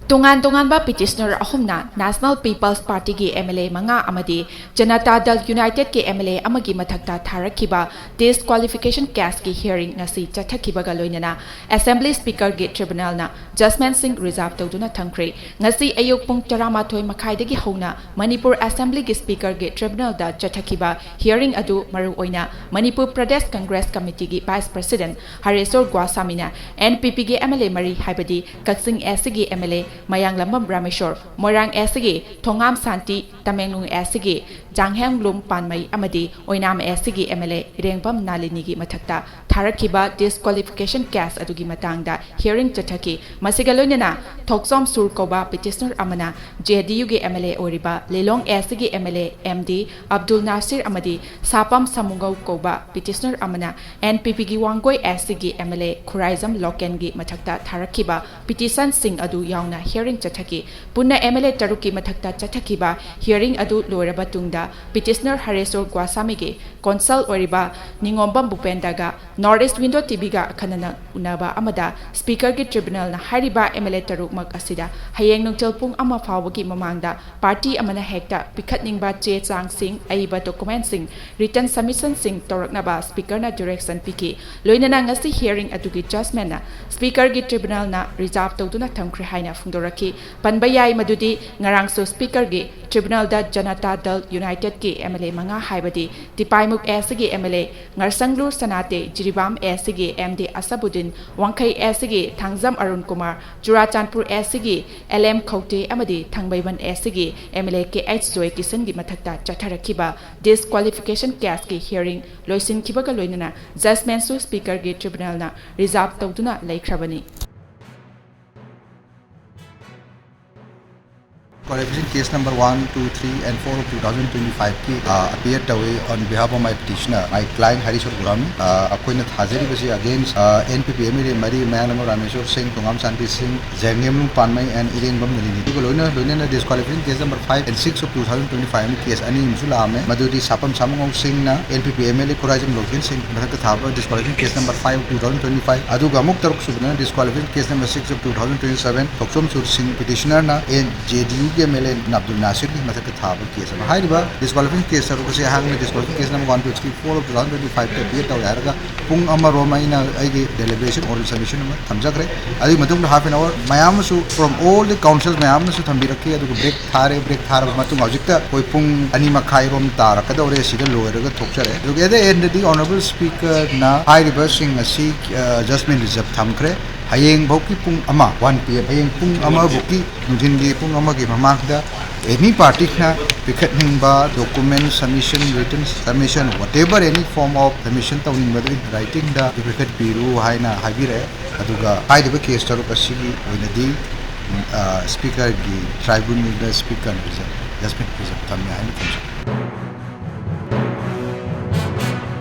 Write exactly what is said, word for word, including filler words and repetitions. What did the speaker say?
ꯇꯣꯉꯥꯟ ꯇꯣꯉꯥꯟꯕ ꯄꯤꯇꯤꯁꯅꯔ ꯑꯍꯨꯝꯅ ꯅꯦꯁꯅꯦꯜ ꯄꯤꯄꯜꯁ ꯄꯥꯔꯇꯤꯒꯤ ꯑꯦꯝ ꯑꯦꯜ ꯑꯦ ꯃꯉꯥ ꯑꯃꯗꯤ ꯖꯅꯇꯥ ꯗꯜ ꯌꯨꯅꯥꯏꯇꯦꯗꯀꯤ ꯑꯦꯝ ꯑꯦꯜ ꯑꯦ ꯑꯃꯒꯤ ꯃꯊꯛꯇ ꯊꯥꯔꯛꯈꯤꯕ ꯗꯤꯁꯀ꯭ꯋꯥꯂꯤꯐꯤꯀꯦꯁꯟ ꯀꯦꯁꯀꯤ ꯍꯤꯌꯔꯤꯡ ꯉꯁꯤ ꯆꯠꯊꯈꯤꯕꯒ ꯂꯣꯏꯅꯅ ꯑꯦꯁꯦꯝꯕ꯭ꯂꯤ ꯁ꯭ꯄꯤꯀꯔꯒꯤ ꯇ꯭ꯔꯤꯕꯨꯅꯦꯜꯅ ꯖꯖꯃꯦꯟꯠꯁꯤꯡ ꯔꯤꯖꯥꯔꯚ ꯇꯧꯗꯨꯅ ꯊꯝꯈ꯭ꯔꯦ꯫ ꯉꯁꯤ ꯑꯌꯨꯛ ꯄꯨꯡ ꯇꯔꯥꯃꯥꯊꯣꯏ ꯃꯈꯥꯏꯗꯒꯤ ꯍꯧꯅ ꯃꯅꯤꯄꯨꯔ ꯑꯦꯁꯦꯝꯕ꯭ꯂꯤꯒꯤ ꯁ꯭ꯄꯤꯀꯔꯒꯤ ꯇ꯭ꯔꯤꯕꯨꯅꯦꯜꯗ ꯆꯠꯊꯈꯤꯕ ꯍꯤꯌꯔꯤꯡ ꯑꯗꯨ ꯃꯔꯨꯑꯣꯏꯅ ꯃꯅꯤꯄꯨꯔ ꯄ꯭ꯔꯗꯦꯁ ꯀꯪꯒ꯭ꯔꯦꯁ ꯀꯃꯤꯇꯤꯒꯤ ꯚꯥꯏꯁ ꯄ꯭ꯔꯁꯤꯗꯦꯟꯠ ꯍꯔꯦꯁꯣꯔ ꯒꯣꯁ꯭ꯋꯥꯃꯤꯅ ꯑꯦꯟ ꯄꯤ ꯄꯤꯒꯤ ꯑꯦꯝ ꯑꯦꯜ ꯑꯦ ꯃꯔꯤ, ꯍꯥꯏꯕꯗꯤ ꯀꯛꯆꯤꯡ ꯑꯦꯁ ꯁꯤꯒꯤ ꯑꯦꯝ ꯑꯦꯜ ꯑꯦ ꯃꯌꯥꯡꯂꯝꯕꯝ ꯔꯥꯃꯦꯁꯣꯔ, ꯃꯣꯏꯔꯥꯡ ꯑꯦꯁ ꯁꯤꯒꯤ ꯊꯣꯉꯥꯝ ꯁꯥꯟꯇꯤ, ꯇꯃꯦꯡꯂꯣꯡ ꯑꯦꯁ ꯁꯤꯒꯤ ꯖꯥꯡꯍꯦꯡꯂꯨꯝ ꯄꯥꯟꯃꯩ ꯑꯃꯗꯤ ꯑꯣꯏꯅꯥꯝ ꯑꯦꯁ ꯁꯤꯒꯤ ꯑꯦꯝ ꯑꯦꯜ ꯑꯦ ꯏꯔꯦꯡꯕꯝ ꯅꯥꯂꯤꯅꯤꯒꯤ ꯃꯊꯛꯇ ꯊꯥꯔꯛꯈꯤꯕ ꯗꯤꯁꯀ꯭ꯋꯥꯂꯤꯐꯤꯀꯦꯁꯟ ꯀꯦꯁ ꯑꯗꯨꯒꯤ ꯃꯇꯥꯡꯗ ꯍꯤꯌꯔꯤꯡ ꯆꯠꯊꯈꯤ꯫ ꯃꯁꯤꯒ ꯂꯣꯏꯅꯅ ꯊꯣꯛꯆꯣꯝ ꯁꯨꯔ ꯀꯧꯕ ꯄꯤꯇꯤꯁꯅꯔ ꯑꯃꯅ ꯖꯦ ꯗꯤ ꯌꯨꯒꯤ ꯑꯦꯝ ꯑꯦꯜ ꯑꯦ ꯑꯣꯏꯔꯤꯕ ꯂꯤꯂꯣꯡ ꯑꯦꯁ ꯁꯤꯒꯤ M L A M D Abdul Nasir ꯑꯃꯗꯤ ꯁꯥꯄꯝ ꯁꯥꯃꯨꯒꯧ ꯀꯧꯕ ꯄꯤꯇꯤꯁꯅꯔ ꯑꯃꯅ ꯑꯦꯟ ꯄꯤ ꯄꯤꯒꯤ ꯋꯥꯡꯒꯣꯏ ꯑꯦꯁ ꯁꯤꯒꯤ ꯑꯦꯝ ꯑꯦꯜ ꯑꯦ ꯈꯨꯔꯥꯏꯖꯝ ꯂꯣꯀꯦꯟꯒꯤ ꯃꯊꯛꯇ ꯊꯥꯔꯛꯈꯤꯕ ꯄꯤꯇꯤꯁꯟꯁꯤꯡ ꯑꯗꯨ ꯌꯥꯎꯅ ꯍꯤꯌꯔꯤꯡ ꯆꯠꯊꯈꯤ꯫ ꯄꯨꯟꯅ ꯑꯦꯝ ꯑꯦꯜ ꯑꯦ ꯇꯔꯨꯛꯀꯤ ꯃꯊꯛꯇ ꯆꯠꯊꯈꯤꯕ ꯍꯤꯌꯔꯤꯡ ꯑꯗꯨ ꯂꯣꯏꯔꯕ ꯇꯨꯡꯗ ꯄꯤꯇꯤꯁꯅꯔ ꯍꯔꯦꯁꯣꯔ ꯒꯣꯁ꯭ꯋꯥꯃꯤꯒꯤ ꯀꯣꯟꯁꯜ ꯑꯣꯏꯔꯤꯕ ꯅꯤꯉꯣꯝꯕꯝ ꯚꯨꯄꯦꯟꯗꯒ ꯅꯣꯔꯠ ꯏꯁ꯭ꯠ ꯋꯤꯟꯗꯣ ꯇꯤ ꯚꯤꯒ ꯑꯈꯟꯅꯅ ꯎꯅꯕ ꯑꯃꯗ ꯁ꯭ꯄꯤꯀꯔꯒꯤ ꯇ꯭ꯔꯤꯕꯨꯅꯦꯜꯅ ꯍꯥꯏꯔꯤꯕ ꯑꯦꯝ ꯑꯦꯜ ꯑꯦ ꯇꯔꯨꯛꯃꯛ ꯑꯁꯤꯗ ꯍꯌꯦꯡ ꯅꯨꯡꯊꯤꯜ ꯄꯨꯡ ꯑꯃ ꯐꯥꯎꯕꯒꯤ ꯃꯃꯥꯡꯗ ꯄꯥꯔꯇꯤ ꯑꯃꯅ ꯍꯦꯛꯇ ꯄꯤꯈꯠꯅꯤꯡꯕ ꯆꯦ ꯆꯥꯡꯁꯤꯡ, ꯑꯏꯕ ꯗꯣꯀꯨꯃꯦꯟꯠꯁꯤꯡ, ꯔꯤꯇꯟ ꯁꯕꯃꯤꯁꯟꯁꯤꯡ ꯇꯧꯔꯛꯅꯕ ꯁ꯭ꯄꯤꯀꯔꯅ ꯗꯤꯔꯦꯛꯁꯟ ꯄꯤꯈꯤ꯫ ꯂꯣꯏꯅꯅ ꯉꯁꯤ ꯍꯤꯌꯔꯤꯡ ꯑꯗꯨꯒꯤ ꯖꯖꯃꯦꯟꯠꯅ ꯁ꯭ꯄꯤꯀꯔꯒꯤ ꯇ꯭ꯔꯤꯕꯨꯅꯦꯜꯅ ꯔꯤꯖꯥꯔꯚ ꯇꯧꯗꯨꯅ ꯊꯝꯈ꯭ꯔꯦ ꯍꯥꯏꯅ ꯐꯣꯡꯗꯣꯔꯛꯈꯤ꯫ ꯄꯟꯕ ꯌꯥꯏ ꯃꯗꯨꯗꯤ ꯉꯔꯥꯡꯁꯨ ꯁ꯭ꯄꯤꯀꯔꯒꯤ ꯇ꯭ꯔꯤꯕꯨꯅꯦꯜꯗ ꯖꯅꯇꯥ ꯗꯜ ꯌꯨꯅꯥꯏꯇꯦꯗꯀꯤ ꯑꯦꯝ ꯑꯦꯜ ꯑꯦ ꯃꯉꯥ, ꯍꯥꯏꯕꯗꯤ ꯇꯤꯄꯥꯏꯃꯨꯛ ꯑꯦꯁ ꯁꯤꯒꯤ ꯑꯦꯝ ꯑꯦꯜ ꯑꯦ ꯉꯔꯁꯪꯂꯨ ꯁꯅꯥꯇꯦ, ꯖꯤꯔꯤꯕꯥꯝ ꯑꯦꯁ ꯁꯤꯒꯤ ꯑꯦꯝ ꯗꯤ ꯑꯁꯕꯨꯗꯤꯟ, ꯋꯥꯡꯈꯩ ꯑꯦꯁ ꯁꯤꯒꯤ ꯊꯥꯡꯖꯝ ꯑꯔꯨꯟ ꯀꯨꯃꯥꯔ, ꯆꯨꯔꯥꯆꯥꯟꯄꯨꯔ ꯑꯦꯁ ꯁꯤꯒꯤ ꯑꯦꯜ ꯑꯦꯝ ꯈꯧꯇꯦ ꯑꯃꯗꯤ ꯊꯥꯡꯃꯩꯕꯟ ꯑꯦꯁ ꯁꯤꯒꯤ M L A K H Joy ꯀꯤꯁꯟꯒꯤ ꯃꯊꯛꯇ ꯆꯠꯊꯔꯛꯈꯤꯕ ꯗꯤꯁꯀ꯭ꯋꯥꯂꯤꯐꯤꯀꯦꯁꯟ ꯀꯦꯁꯀꯤ ꯍꯤꯌꯔꯤꯡ ꯂꯣꯏꯁꯤꯟꯈꯤꯕꯒ ꯂꯣꯏꯅꯅ ꯖꯖꯃꯦꯟꯠꯁꯨ ꯁ꯭ꯄꯤꯀꯔꯒꯤ ꯇ꯭ꯔꯤꯕꯨꯅꯦꯜꯅ ꯔꯤꯖꯥꯔꯚ ꯇꯧꯗꯨꯅ ꯂꯩꯈ꯭ꯔꯕꯅꯤ꯫ Disqualification case number one, two, three and four of two thousand twenty-five ꯀꯤ appear ꯇꯧꯏ on behalf of my petitioner, my client Hari Swargurami꯫ ꯑꯩꯈꯣꯏꯅ ꯊꯥꯖꯔꯤꯕꯁꯤ against N P P M L A ꯃꯔꯤ, ꯃꯌꯥꯡꯂꯝꯕꯝ ꯔꯥꯃꯦꯁꯣꯔ ꯁꯤꯡ, ꯊꯣꯉꯥꯝ ꯁꯥꯟꯇꯤ ꯁꯤꯡ, ꯖꯦꯡꯉꯦꯝꯂꯨꯡ ꯄꯥꯟꯃꯩ and ꯏꯔꯦꯡꯕꯝ ꯅꯂꯤꯅꯤ꯫ ꯑꯗꯨꯒ ꯂꯣꯏꯅ ꯂꯣꯏꯅꯅ disqualification case number five and six of two thousand twenty-five ꯑꯃ case ꯑꯅꯤ ꯑꯃꯁꯨ ꯂꯥꯛꯑꯝꯃꯦ꯫ ꯃꯗꯨꯗꯤ ꯁꯥꯄꯝ ꯁꯥꯃꯨꯉꯧ ꯁꯤꯡꯅ N P P M L A Khuraijam Loken Singh ꯃꯊꯛꯇ ꯊꯥꯕ disqualification case number five of two thousand twenty-five, ꯑꯗꯨꯒ ꯑꯃꯨꯛ ꯇꯔꯨꯛ ꯁꯨꯕꯗꯅ disqualification case number six of two thousand twenty-seven, ꯊꯣꯛꯆꯣꯝ ꯁꯨꯔ ꯁꯤꯡ petitionerꯅ J D U ꯒꯤ M L A ꯑꯕꯗꯨꯜ ꯅꯥꯁꯤꯔꯒꯤ ꯃꯊꯛꯇ ꯊꯥꯕ case ꯑꯃ꯫ ꯍꯥꯏꯔꯤꯕ disqualification case ꯇꯔꯨꯛ ꯑꯁꯤ ꯑꯩꯍꯥꯛꯅ disqualification case number one, two, three, four of two thousand twenty-five ꯇ appear ꯇꯧꯔꯦ ꯍꯥꯏꯔꯒ ꯄꯨꯡ ꯑꯃꯔꯣꯝ ꯑꯩꯅ ꯑꯩꯒꯤ deliberation oral submission ꯑꯃ ꯊꯝꯖꯈ꯭ꯔꯦ꯫ ꯑꯗꯨꯒꯤ ꯃꯇꯨꯡꯗ half an hour ꯃꯌꯥꯝ ꯑꯃꯁꯨ from all the councils ꯃꯌꯥꯝ ꯑꯃꯁꯨ ꯊꯝꯕꯤꯔꯛꯈꯤ꯫ ꯑꯗꯨꯒ break ꯊꯥꯔꯦ꯫ Break ꯊꯥꯔꯕ ꯃꯇꯨꯡ ꯍꯧꯖꯤꯛꯇ ꯑꯩꯈꯣꯏ ꯄꯨꯡ ꯑꯅꯤ ꯃꯈꯥꯏꯔꯣꯝ ꯇꯥꯔꯛꯀꯗꯧꯔꯦ꯫ ꯁꯤꯗ ꯂꯣꯏꯔꯒ ꯊꯣꯛꯆꯔꯦ꯫ ꯑꯗꯨꯒ at the end ꯗꯗꯤ honourable speakerꯅ ꯍꯥꯏꯔꯤꯕꯁꯤꯡ ꯑꯁꯤ judgment reserve ꯊꯝꯈ꯭ꯔꯦ꯫ ꯍꯌꯦꯡ ꯐꯥꯎꯒꯤ ꯄꯨꯡ ꯑꯃ, one P M, ꯍꯌꯦꯡ ꯄꯨꯡ ꯑꯃ ꯐꯥꯎꯒꯤ, ꯅꯨꯡꯊꯤꯟꯒꯤ ꯄꯨꯡ ꯑꯃꯒꯤ ꯃꯃꯥꯡꯗ any partyꯅ ꯄꯤꯈꯠꯅꯤꯡꯕ document submission, written submission, whatever any form of submission ꯇꯧꯅꯤꯡꯕꯗꯨ in writingꯗ ꯄꯤꯈꯠꯄꯤꯔꯨ ꯍꯥꯏꯅ ꯍꯥꯏꯕꯤꯔꯛꯑꯦ꯫ ꯑꯗꯨꯒ ꯍꯥꯏꯔꯤꯕ case ꯇꯔꯨꯛ ꯑꯁꯤꯒꯤ ꯑꯣꯏꯅꯗꯤ speakerꯒꯤ tribunalꯗ speakerꯅ reserve, judgment reserve ꯊꯝꯃꯦ ꯍꯥꯏꯅ ꯊꯝꯖꯩ꯫